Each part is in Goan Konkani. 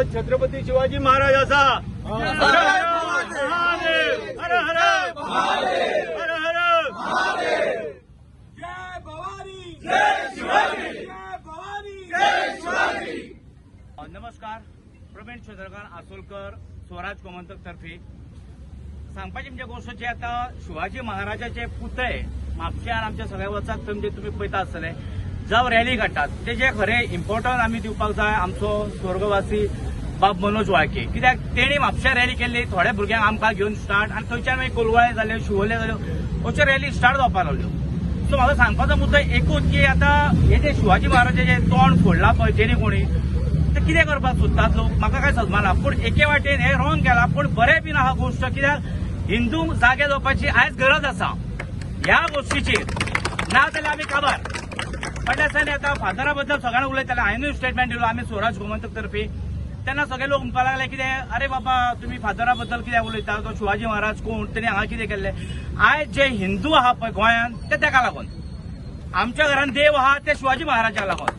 छत्रपती शिवाजी महाराजाचा. हर हर महादेव, हर हर हर हर. जय भवानी, जय शिवाजी, जय भवानी, जय शिवाजी. नमस्कार, प्रवीण चंद्रकांत आसोलकर, स्वराज गोमंतक तर्फे. सांगपाची म्हणजे गोष्ट जी आता शिवाजी महाराजाचे पुतळे म्हापश्यान आमच्या सगळ्या वचात थंय म्हणजे तुमी पळयता आसतले, जावं रॅली काडटात. ते जे खरें इम्पॉर्टंट आमी दिवपाक जाय आमचो स्वर्गवासी बाब मनोज वाळके, कित्याक तेणी म्हापश्या रॅली केल्ली थोड्या भुरग्यांक आमकां घेवन स्टार्ट, आनी थंयच्यान मागीर कोलवाळे जाल्यो, शिवोले जाल्यो, अश्यो रॅली स्टार्ट जावपाक लागल्यो. सो म्हाका सांगपाचो मुद्दो एकूच की आतां हे जे शिवाजी महाराजाचे तोंड फोडलां पळय जेणे कोणी, ते कितें करपाक सोदतात लोक म्हाका काय समजना. पूण एके वाटेन हे रॉंग केलां, पूण बरें बीन आहा गोश्ट, कित्याक हिंदूंक जागे जावपाची आयज गरज आसा ह्या गोश्टीचेर, ना जाल्यार आमी काबार. फाटल्या दिसांनी आतां फादरा बद्दल सगळ्यांना उलयताले, हांवेंनूय स्टेटमेंट दिलो आमी स्वराज गोमंतक तर्फे. तेन्ना सगळे लोक म्हणपाक लागले कितें, अरे बाबा तुमी फादरा बद्दल कित्याक उलयता, तो शिवाजी महाराज कोण, तेणी हांगा कितें केल्लें. आयज जे हिंदू आहा पळय गोंयांत ते तेका लागून, आमच्या घरान देव आहा ते शिवाजी महाराजाक लागून,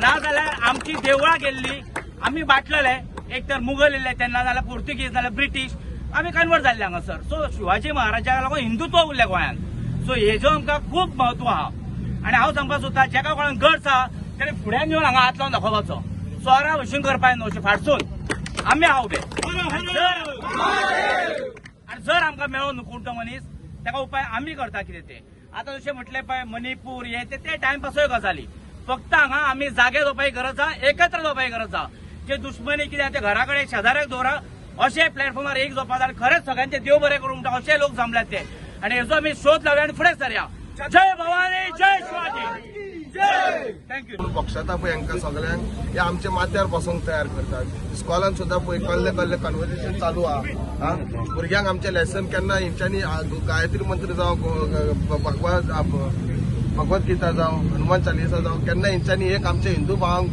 ना जाल्यार आमची देवळां गेल्ली, आमी बाटलेले. एक तर मुगल येयल्ले तेन्ना, जाल्यार पोर्तुगीज, जाल्यार ब्रिटीश, आमी कन्वर्ट जाल्ले हांगासर. सो शिवाजी महाराजाक लागून हिंदुत्व उरलें गोंयांत. सो हेजो आमकां खूब म्हत्व आहा. आनी हांव सांगपाक सोदता, जेका कोणाक गट्स आहा तेणे फुड्यान येवन हांगा हात लावन दाखोवपाचो, चोरा भशेन करपाक न्हू, अशें फाटसून आमी आहा उबे. आनी जर आमकां मेळो न्हू कोण तो मनीस, ताका उपाय आमी करता कितें ते. आतां जशें म्हटलें पळय मणिपूर हे ते टायमपासूय गजाली. फक्त हांगा आमी जागे जावपाची गरज आहा, एकत्र जावपाची गरज आहा. जे दुश्मनी कितें ते घरा कडेन शेजाऱ्याक दवरा, अशे प्लॅटफॉर्मार एक जावपा जाय. खरेंच सगळ्यांचे देव बरें करूं म्हणटा अशे लोक जमल्यात ते, आनी हेजो आमी शोध लावया आनी फुडें सरया. जय भवानी, जय शिवाजी, जय. Thank you. पक्षाता पळय हांकां सगळ्यांक हे आमच्या माथ्यार बसोंक तयार करतात. इस्कॉलान सुद्दां पळय कसले कसले कन्वर्सेशन चालू आहा. भुरग्यांक आमचे लेसन केन्ना हेंच्यांनी गायत्री मंत्र जावं, भगवत गीता जावं, हनुमान चालिसा जावं, केन्ना हेंच्यांनी एक आमच्या हिंदू भावांक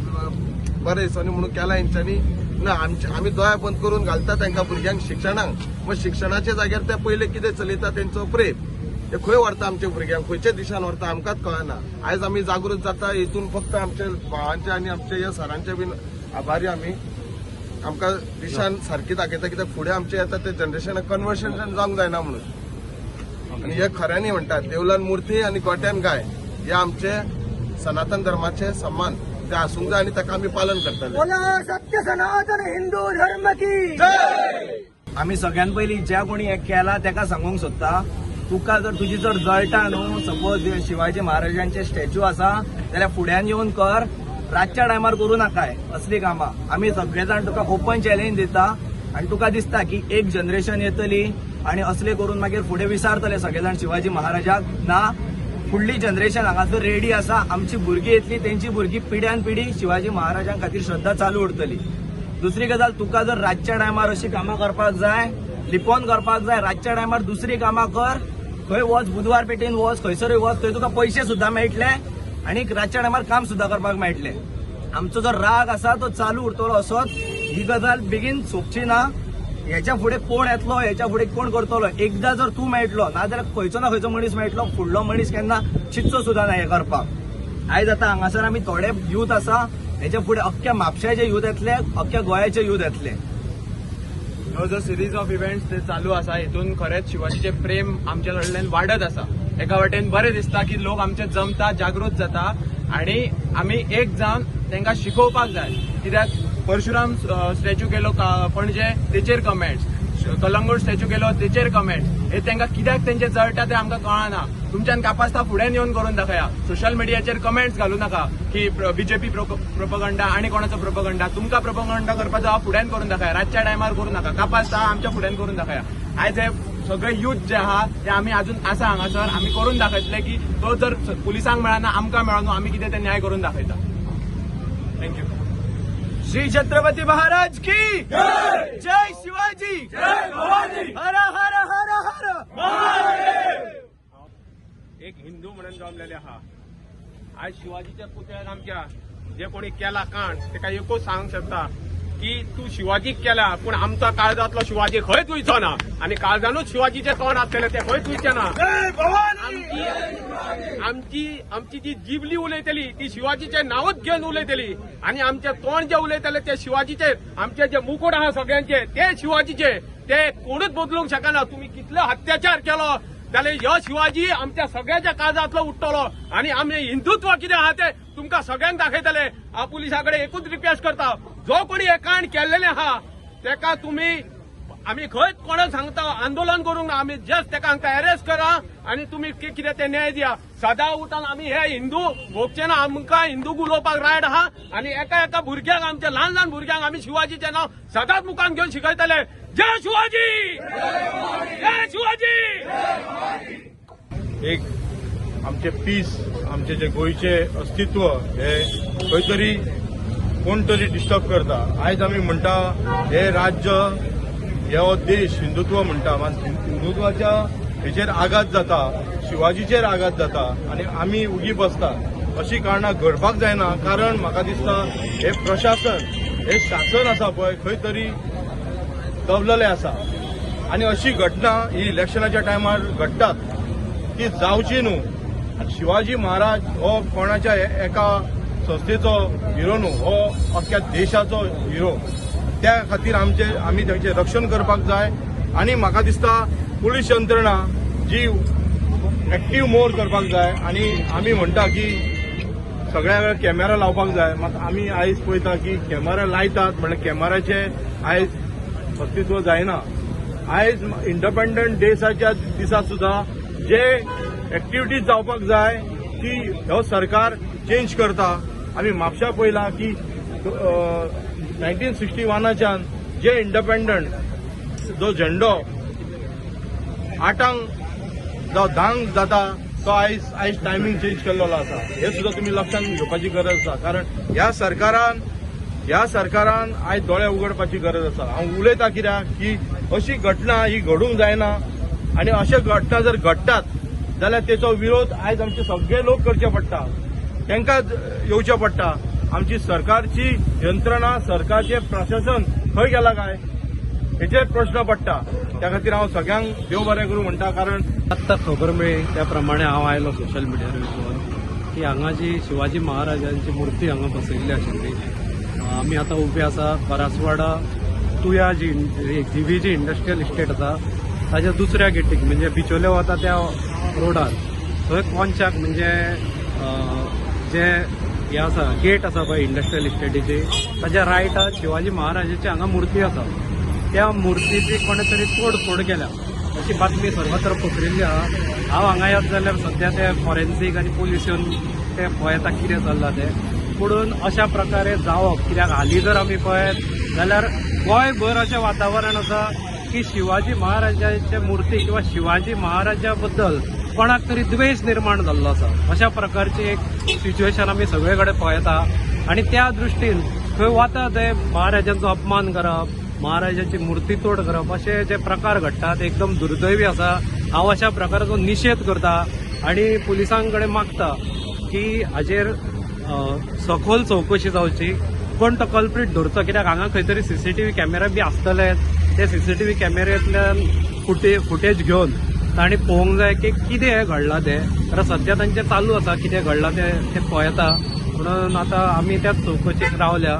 बरें दिसांनी म्हणून केला हेंच्यांनी ना. आमचे आमी दोळे बंद करून घालता तांकां भुरग्यांक शिक्षणाक, मग शिक्षणाच्या जाग्यार ते पयले कितें चलयता तेंचो प्रेम, ते खंय व्हरता आमच्या भुरग्यांक, खंयच्या दिशान व्हरता आमकांच कळना. आयज आमी जागृत जाता हितून फक्त आमच्या भावांचे आनी आमच्या ह्या सरांचे बीन आभारी. आमी आमकां दिशान सारकी दाखयता, कित्याक फुडें आमचें येता ते जनरेशनाक कन्वर्शन जावंक जायना म्हणून. आनी हे खऱ्यांनी म्हणटात देवलान मुर्ती आनी गोट्यान गाय, हे आमचे सनातन धर्माचे सम्मान ते आसूंक जाय आनी ताका आमी पालन करतले. बोला सत्य सनातन हिंदू धर्म की. आमी सगळ्यान पयलीं ज्या कोणी हें केलां तेका सांगूंक सोदता, तुका जर तुजी जर जळटा न्हू, सपोज शिवाजी महाराजांचे स्टॅच्यू आसा जाल्यार फुड्यान येवन कर, रातच्या टायमार करूं नाकाय असली कामां. आमी सगळे जाण तुका ओपन चॅलेंज दिता. आनी तुका दिसता की एक जनरेशन येतली आनी असले करून मागीर फुडें विसारतले सगळे जाण शिवाजी महाराजाक, ना, फुडली जनरेशन हांगासर रेडी आसा. आमची भुरगीं येतली, तेंची भुरगीं, पिढ्यान पिढी शिवाजी महाराजां खातीर श्रद्धा चालू उरतली. दुसरी गजाल, तुका जर रातच्या टायमार अशी कामां करपाक जाय, लिपोवन करपाक जाय, रातच्या टायमार दुसरी कामां कर. खंय वच, बुधवार पेठेन वच, खंयसरूय वच, थंय तुका पयशे सुद्दां मेळटले आनी रातच्या टायमार काम सुद्दां करपाक मेळटले. आमचो जो राग आसा तो चालू उरतलो असोच. ही गजाल बेगीन सोंपची ना. हेच्या फुडें कोण येतलो, हेच्या फुडें कोण करतलो, एकदां जर तूं मेळटलो नाजाल्यार खंयचो ना खंयचो मनीस मेळटलो. फुडलो मनीस केन्ना चिंतचो सुद्दां ना हें करपाक. आयज आतां हांगासर आमी थोडे यूथ आसा, हेच्या फुडें अख्ख्या म्हापश्याचे यूथ येतले, अख्ख्या गोंयाचे यूथ येतले. हो जो सिरीज ऑफ इव्हेंट्स ते चालू आसा, हितून खरेंच शिवाजीचे प्रेम आमच्या कडल्यान वाडत आसा. एका वाटेन बरें दिसता की लोक आमचे जमता, जागृत जाता आनी आमी एक जावन तांकां शिकोवपाक जाय. कित्याक परशुराम स्टॅच्यू केलो पणजे तेचेर कमेंट्स, कलंगूट स्टॅच्यू केलो तेचेर कमेंट्स, हे तांकां कित्याक तेंचे जळटा ते आमकां कळना. तुमच्यान कापास्ता फुड्यान येवन करून दाखया. सोशल मिडियाचेर कमेंट्स घालू नाका की बीजेपी प्रोपगंडा आनी कोणाचो प्रोपगंडा. तुमकां प्रोपगंडा करपाचो हा फुड्यान करून दाखया, रातच्या टायमार करूं नाका. कापास्ता आमच्या फुड्यान करून दाखया. आयज हे सगळे यूथ जे आहा ते आमी अजून आसा हांगासर, आमी करून दाखयतले की तो जर पुलिसांक मेळना आमकां मेळना, आमी कितें ते न्याय करून दाखयता. Thank you. Shri Chhatrapati Maharaj की जय, शिवाजी जय भवानी, हर हर हर हर. एक हिंदू म्हणून जमलेले आहा. आयज शिवाजीच्या पुतळ्याक आमच्या जे कोणी केला कांड तेका एकूच सांगूंक शकता, की तूं शिवाजीक केला पूण आमचा काळजांतलो शिवाजी खंयच वयचो ना आनी काळजानूच शिवाजीचें तोंड आसतलें तें खंयच वयचें ना. आमची आमची जी जिबली उलयतली ती शिवाजीचें नांवच घेवन उलयतली आनी आमचें तोंड जें उलयतलें तें शिवाजीचें, आमचे जे मुकुट आहा सगळ्यांचे ते शिवाजीचे, ते कोणूच बदलूंक शकना. तुमी कितलो अत्याचार केलो जाल्यार ह्यो शिवाजी आमच्या सगळ्यांच्या काळजांतलो उठ्ठलो आनी आमी हिंदुत्व कितें आहा तें तुमकां सगळ्यांक दाखयतले. हांव पुलिसां कडेन एकूच रिक्वेस्ट करता, जो कोणी हें कांड केल्लेलें आहा तेका तुमी आमी खंयच कोणाक सांगता आंदोलन करूंक ना, आमी जस्ट तेका हांकां अरेस्ट करा आनी तुमी कितें तें न्याय दिया. सदां उठान आमी हे हिंदू भोगचे ना, आमकां हिंदू उलोवपाक रायट आहा आनी एका एका भुरग्यांक, आमच्या ल्हान ल्हान भुरग्यांक आमी शिवाजीचें नांव सदांच मुखान घेवन शिकयतले. जय शिवाजी, जय शिवाजी. एक आमचे पीस, आमचे जे गोंयचे अस्तित्व हे खंय तरी कोण तरी डिस्टर्ब करता. आयज आमी म्हणटा हे राज्य, हे देश हिंदुत्व म्हणटा, मात हिंदुत्वाच्या हेचेर आघात जाता, शिवाजीचेर आघात जाता आनी आमी उगी बसता. अशी कारणां घडपाक जायना, कारण म्हाका दिसता हे प्रशासन, हे शासन आसा पळय खंय तरी दबलेलें आसा आनी अशी घटना ही इलेक्शनाच्या टायमार घडटात ती जावची न्हू. आनी शिवाजी महाराज हो कोणाच्या एका संस्थेचो हिरो न्हू, हो अख्ख्या देशाचो हिरो. त्या खातीर आमी तांचें रक्षण करपाक जाय आनी म्हाका दिसता पुलीस यंत्रणा जी एक्टीव मोर करपाक जाय आनी आमी म्हणटा की सगळ्या वेळार कॅमेरा लावपाक जाय. मात आमी आयज पळयता की कॅमेरा लायतात म्हणल्यार कॅमेराचे आयज अस्तित्व जायना. आयज इंडिपेंडंट डेसाच्या दिसा सुद्दां जे एक्टिविटीज जावपाक जाय ती हो सरकार चेंज करता. आमी म्हापशा पळयला की 1961 जे इंडिपेंडंट जो झेंडो 8 जावं 10 जाता तो आयज टायमींग चेंज केल्लो आसा. हे सुद्दां तुमी लक्षांत घेवपाची गरज आसा, कारण ह्या सरकारान आयज दोळे उगडपाची गरज आसा. हांव उलयता कित्याक की अशी घटना ही घडूंक जायना आनी अश्यो घटना जर घडटात जाल्यार तेचो विरोध आयज आमचे सगळे लोक करचे पडटा, तांकां येवचें पडटा. आमची सरकारची यंत्रणा, सरकारचें प्रशासन खंय गेला काय हेचेर प्रश्न पडटा. त्या खातीर हांव सगळ्यांक देव बरें करूं म्हणटा, कारण आत्तां खबर मेळ्ळी त्या प्रमाणे हांव आयलो सोशल मिडियार वचून की हांगा जी शिवाजी महाराजांची मूर्ती हांगा बसयल्ली आशिल्ली, आमी आतां उबे आसा करासवाडा तुया जी जीव्हीजी इंडस्ट्रियल इस्टेट आसा ताच्या दुसऱ्या गेटीक, म्हणजे बिचोले वता त्या रोडार थंय कोनशाक, म्हणजे जे हे आसा गेट आसा पळय इंडस्ट्रियल इस्टेटीची, ताच्या रायटाक शिवाजी महाराजाची हांगा मूर्ती आसा. त्या मूर्तीची कोणे तरी तोडफोड केल्या अशी बातमी सर्वत्र पसरिल्ली आहा. हांव हांगा येत जाल्यार सद्या ते फॉरेन्सीक आनी पुलीस येवन ते पळयता कितें चल्लां तें. पुणून अशा प्रकारे जावप कित्याक हालीं जर आमी पळयत जाल्यार गोंयभर अशें वातावरण आसा की शिवाजी महाराजाचे मूर्ती किंवा शिवाजी महाराजा बद्दल कोणाक तरी द्वेश निर्माण जाल्लो आसा. अशा प्रकारची एक सिच्युएशन आमी सगळे कडेन पळयता आनी त्या दृश्टीन खंय वता ते महाराजांचो अपमान करप, महाराजांची मूर्ती तोड करप अशे जे प्रकार घडटात एकदम दुर्दैवी आसा. हांव अशा प्रकाराचो निशेध करता आनी पुलिसां कडेन मागता की हाजेर सखोल चवकशी जावची, कोण तो कल्प्रीट धरचो, कित्याक हांगा खंय तरी सीसीटीव्ही कॅमेरा बी आसतले, ते सीसीटीव्ही कॅमेरेंतल्यान फुटेज घेवन तांणी पळोवंक जाय की कितें हें घडलां तें. कारण सद्या तांचें चालू आसा कितें घडलां तें पळयता, म्हणून आतां आमी त्याच चवकशेक रावल्या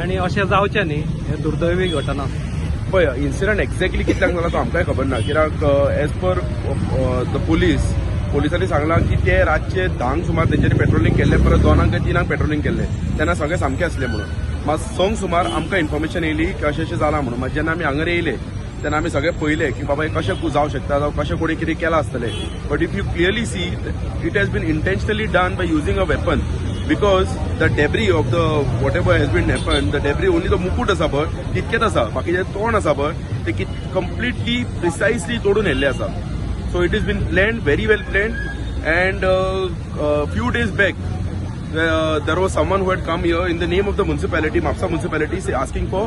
आनी अशें जावचें न्ही, हें दुर्दैवी घटना. पळय इन्सिडंट एक्झॅक्टली कित्याक जाला तो आमकांय खबर ना, कित्याक एज पर the police, पोलिसांनी सांगलां की ते रातचे 10 सुमार तेंच्यांनी पेट्रोलिंग केल्लें, परत 2 काय 3 पेट्रोलिंग केल्लें, तेन्ना सगळें सामकें आसलें म्हणून. मात 6 सुमार आमकां इन्फॉर्मेशन येयली की अशें अशें जालां म्हणून. मात जेन्ना आमी हांगर येयले तेन्ना आमी सगळें पळयलें की बाबा हें कशें जावं शकता, जावं कशें कोणी कितें केलां आसतलें. But if you clearly see it has been intentionally done by using a weapon, because the debris of the whatever has been happen, the debris only तो मुकूट आसा पळय तितकेंच आसा, बाकीचें तोंड आसा पळय तें कंप्लिटली प्रिसायसली तोडून येयल्लें आसा. So it has been planned, very well planned, and few days back there was someone who had come here in the name of the municipality, Mapsa municipality, asking for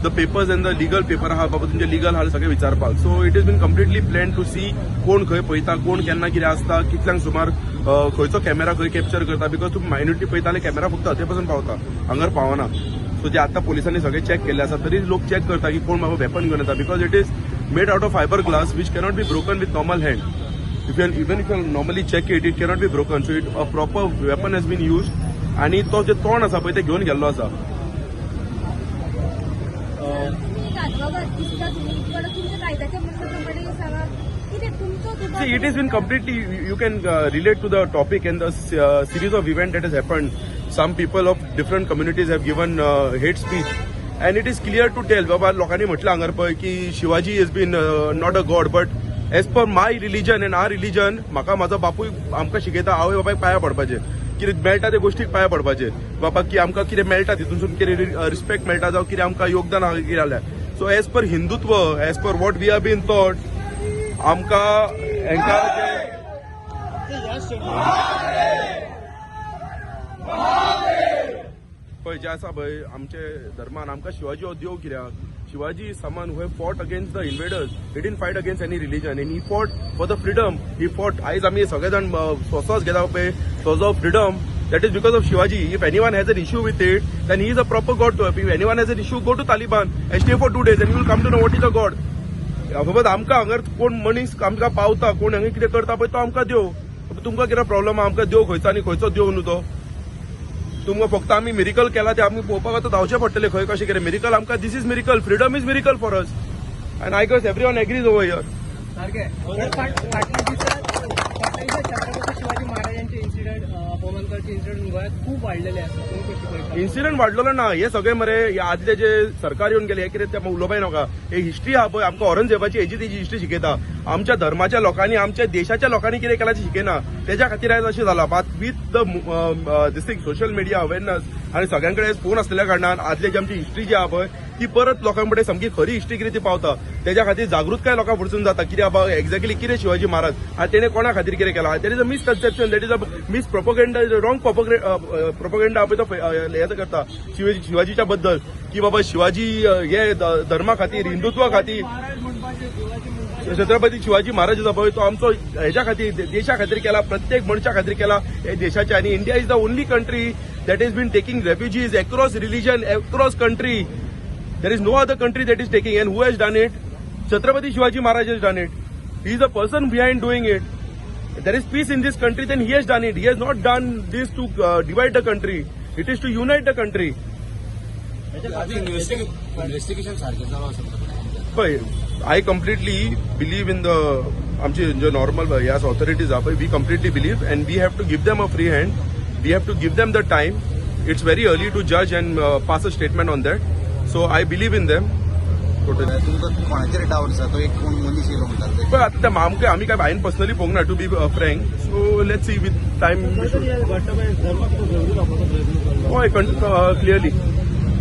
the papers and the legal paper आहा बाबा तुमचे legal आहा सगळे विचारपाक. So it has been completely planned to see कोण खंय पळयता, कोण केन्ना कितें आसता, कितल्यांक सुमार खंयचो कॅमेरा खंय कॅप्चर करता, because तूं मायन्युटली पळयता जाल्यार कॅमेरा फक्त हते पासून पावता, हांगर पावना. सो जे आतां पोलिसांनी सगळे चॅक केल्ले आसा, तरी लोक चॅक करता की कोण बाबा वेपन घेवन येता, because it is made out of fibre glass which cannot be broken with normal hand. If you even if you normally check it, it cannot be broken. So it a proper weapon has been use आनी तो जे तोंड आसा पळय ते घेवन गेल्लो आसा. See, it has been completely, you can relate to the topic and the series of event that has happened. Some people of different communities have given hate speech and it is clear to tell, बाबा लोकांनी म्हटलं हांगर पळय की Shivaji has been not a god, but as per my religion and our religion, म्हाका म्हाजो बापूय आमकां शिकयता आवय बापायक पांया पडपाचें, कितें मेळटा ते गोश्टीक पांया पडपाचें, बाबा की आमकां कितें मेळटा तितूनसून कितें रिस्पेक्ट मेळटा जावं कितें आमकां योगदान आहा कितें जाल्यार. So as per Hindutva, as per what we have been taught, आमकां हेंकां पळय जे आसा पळय आमचे धर्मान आमकां शिवाजी हो देव कित्याक, Shivaji is someone who fought against the invaders. He didn't fight against any religion and he fought for the freedom. He fought. आयज आमी सगळे जाण सोसोस घेता पळय, सोजो freedom, that is because of Shivaji. If anyone has an issue with it, then he is a proper god to. If anyone has an issue, go to Taliban and stay for 2 days and you will come to know what is a god. फकत आमकां हांगर कोण मनीस आमकां पावता, कोण हांगा कितें करता पळय तो आमकां देव. तुमकां कितें प्रॉब्लम आहा? आमकां देव खंयचो आनी खंयचो देव न्हू तो. तुमकां फक्त आमी मिरिकल केला ते आमी पळोवपाक आतां धांवचें पडटलें खंय कशें कितें मिरिकल आमकां. This is miracle, freedom is miracle for us and I guess everyone agrees over here. सारकें छत्रपती शिवाजी महाराजांचे इन्सिडंट, अपमानकारचे इन्सिडंट गोंयांत खूब वाडलेले आसा, तुमी कशी पळयता? इन्सिडंट वाडलेलो ना, हे सगळे मरे हे आदले जे सरकार येवन गेले हे कितें ते उलोवपाय नाका. हे हिस्ट्री आहा पळय, आमकां औरंगजेबाची हेजी तेजी हिस्ट्री शिकयता. आमच्या धर्माच्या लोकांनी, आमच्या देशाच्या लोकांनी कितें केलां तें शिकयना, तेज्या खातीर आयज अशें जालां. But with the this thing social media awareness आनी सगळ्यां कडेन फोन आसलेल्या कारणान आदले जी आमची हिस्ट्री जी आहा पळय ती परत लोकां कडेन सामकी खरी हिस्ट्री कितें ती पावता. तेज्या खातीर जागृतकाय लोकां फुडसून जाता कितें बाबा एक्झॅक्टली कितें शिवाजी महाराज आनी तेणें कोणा खातीर कितें केलां. There is a misconception, that is a mispropaganda, wrong propaganda पळय तो हें करता शिवाजीच्या बद्दल की बाबा शिवाजी हे धर्मा खातीर, हिंदुत्वा खातीर, छत्रपती शिवाजी महाराज आसा पळय तो आमचो हेज्या खातीर, देशा खातीर केला, प्रत्येक मनशा खातीर केला हे देशाच्या. आनी India is the only country that is been taking refugees across religion, across country. There is no other country that is taking. And who has done it? Chhatrapati Shivaji Maharaj has done it. He is the person behind doing it. There is peace in this country, then he has done it. He has not done this to divide the country. It is to unite the country. Investigation सारकें चालू आसा. पळय, I completely believe in the आमची जे नॉर्मल हे आसा ऑथॉरिटीज आहा पळय, we completely believe and we have to give them a free hand, we have to give them the time. It's very early to judge and pass a statement on that. So I believe in them totally. तुमकां कोणाचेर डावट आसा? तो एक कोण मनीस येयलो म्हणटा. पळय आतां ते आमकां आमी काय हांवें पर्सनली पळोवंक ना, to be frank. So let's see with time. हय, क्लियरली.